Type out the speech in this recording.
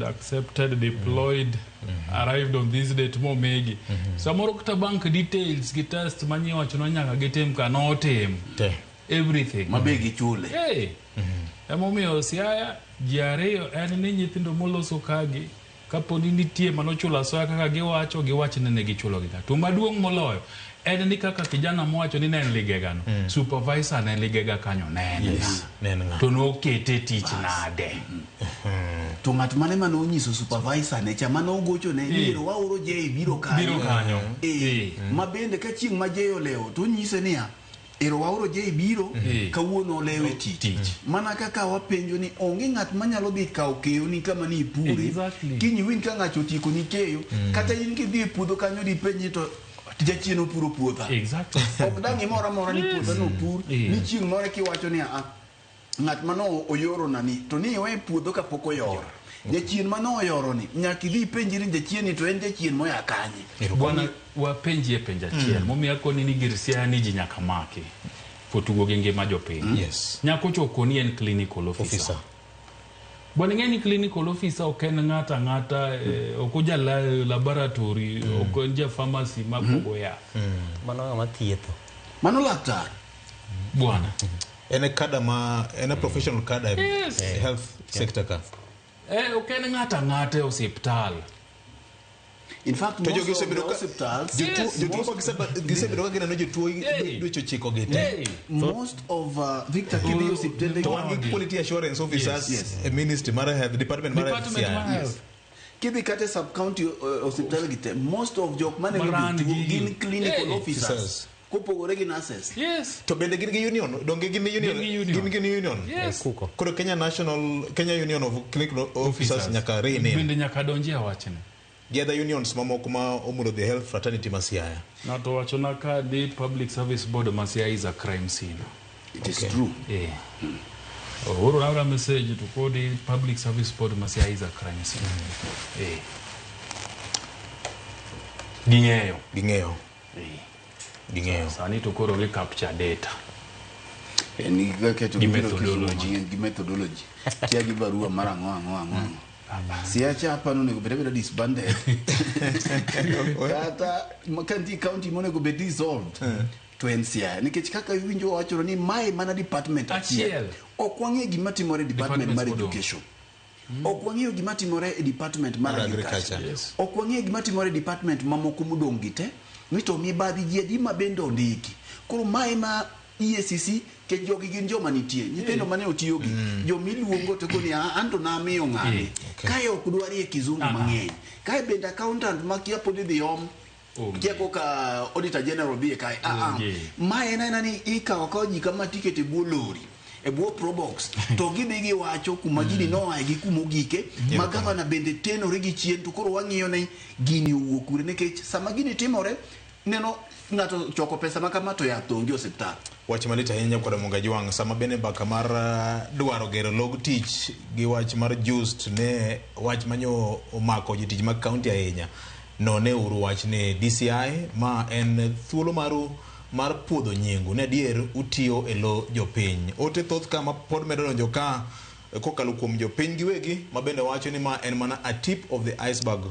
Accepted, deployed, arrived on this date momigi. Samoro kata bank details gi test manye wachonwa nyaka gitim ka notim. Te. Everything. Mabe gichule. Hey. Emomiyo Siaya ji ariyo en ni nyithindo moloso kagi kapo ni nitie manochulo asoya kaka giwacho giwach ni ne gichulo gi ka. To maduong' moloyo en ni kaka kijana mowacho ni ne en ligega no, supervisor ne ligega kanyo ne en Yes, ng'a? ne en ng'a? To nokete tich nade? To ng'at mane mane onyiso supervisor ne cha mane ogocho ne ni Eh. ero waoro Jay biro kanyo. Biro kanyo. Eh. Eh. Ma bende ka chieng' ma Jay olewo to onyise niya ero waoro Jay biro Eh. kawuono olewo e tich. Tich. Mana kaka wapenjo ni onge ng'at manyalo dhi kawo keyoni kama ni ipure. Exactly. Kiny iwinj ka ng'acho otieko ni keyo kata in kidhi e puodho kanyo dipenj ni to jachien opuro puotha. Exactly. Ok dang' imor amora ni puotha nopur Eh. ni chieng' moro kiwacho ni a ng'at mano oyoro na ni to ni iwe puodho kapok oyor. Jachien mano oyoro ni nyaka idhi ipenjri ni jachien ni to en jachien moya kanye. Bwana wapenjie penj achiel momiyo akoni ni gir Siaya ni ji nyaka maki kotugo gi ngima jopiny. Yes. Nyako choko ni en clinical officer. Officer. Bwana ing'e ni clinical officer ok en ng'ato ang'ata eh, ok oja la, laboratory ok en ja pharmacy mapogo yath. Mano ng'ama thietho. Mano laktar. Bwana. En e kada ma en a professional kada e Yes. e health sector ka. Eh, ok en ng'ato ang'ata e osiptal. In fact, To most jogi of osebedo the ka hospitals, jotuo Yes. jotuo ma gisebedo ka gineno jotuo Hey. dweche ochiko gi te. Hey. most of Victor kidhi osiptende To wan gi quality assurance officers Yes. e ministry mar health department mar health Department mar Siaya. health. kidhi kata e sub county osiptal gi te most of jok maneno Maran jotuo gigi. gin clinical Hey. officers Officers. kopogore gi nurses. Yes. To bende gin gi union donge gin gi union Gin gi union. Gin gi union. Yes. Kuko. Koro Kenya National Kenya Union of Clinical Officers nyaka rein in. Bende nyaka donjie wachni. Gi other unions mamoko ma omulo the health fraternity ma Siaya. Ng'ato wachona ka ni Public Service Board ma Siaya is a crime scene. It is true. Eh. Ooro aora message to kodi Public Service Board ma Siaya is a crime scene. Eh. Ging'eyo. Ging'eyo. Eh. Ging'eyo. Sani to koro gi capture data. En gi keto Gi gibiro Kisumu methodology. mang'eny, gi methodology. Kia gi barua mar ang'o ang'o ang'o ang'o. Siaya cha apani onego bed abeda disbanded. Kata ma- ka nitie county monego bed dissolved to en Siaya. Nikech kaka iwinjo wawachore ni mae mana department achiel. Achiel. Ok wang'e gima timore e department Departments mar modong'. education. Ok wang'eyo gima timore e department mar Mar agriculture. agriculture. Yes. Ok wang'eyo gima timore e department mamoko modong' gi te. Ni to mibadhi ji adi ma bende ondiki. Koro mae ma EACC kech jogi gin joma nitie. Nyithindo mane otiyogi. Jomiluongo to koni "Ah, anto namiyo ng'ane. Okay. Kae ok dwarie kizungu mang'eny. Kae bende accountant makia pod idhi om. Onge. Kia koka auditor general bie kae. Ah, ah. Onge. Ma en aena ni ikawo akawa ji kama tikete e bwo lori e bwo probox to gidhi giwacho kuma gini noaye gi kuma ogike ma gavana bende tenore gi chien to koro wang'iyo ni gini owuok kure nikech sama gini timore neno ng'ato choko pesa ma kama to yath onge e osiptal Wach malit ahinya kod Munga Jwang' sama bende mbaka mar dwaro gero log tich gi wach mar just ne wach manyo omako jotich mag county ahinya. None uru wach ni DCI ma en thuolo maru mar puodho nyingu ni adier utiyo e lo jopiny. Ote thoth ka ma pod medo donjo ka kokalo kuom jopiny giwegi ma bende wacho ni ma en mana a tip of the iceberg.